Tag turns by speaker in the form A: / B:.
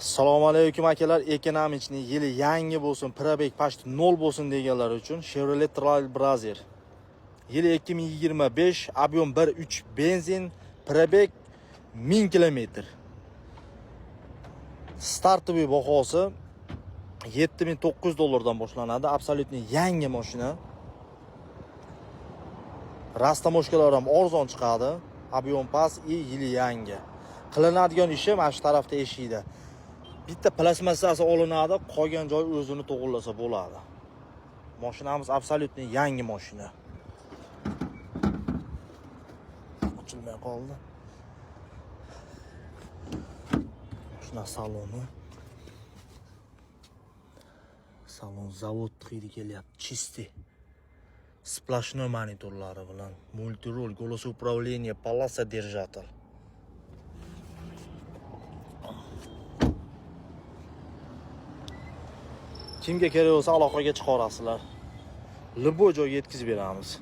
A: Assalomu alaykum akalar, ekonomichni yili yangi bo'lsin, пробег почти 0 bo'lsin deganlar uchun Chevrolet Trailblazer. Yili 2025, объем 1.3 benzin, пробег 1000 kilometr. Стартовый bahosi 7900 dollardan boshlanadi. Абсолютно yangi mashina. Растаможка lar ham arzon chiqadi. Объем past и yili yangi. Qilinadigan ishi mana shu tarafda eshikda. Bitta plastmassasi olinadi, qolgan joy o'zini to'g'irlasa bo'ladi. Mashinamiz абсолютно yangi mashina. Ochilmay qoldi. Mashina saloni. Salon zavod hidi kelyapti, чистый. Сплошной monitorlari bilan, мультируль, голос управления, полоса держатель. Kimga kerak bo'lsa aloqaga chiqarasizlar. Любой joyga yetkazib beramiz.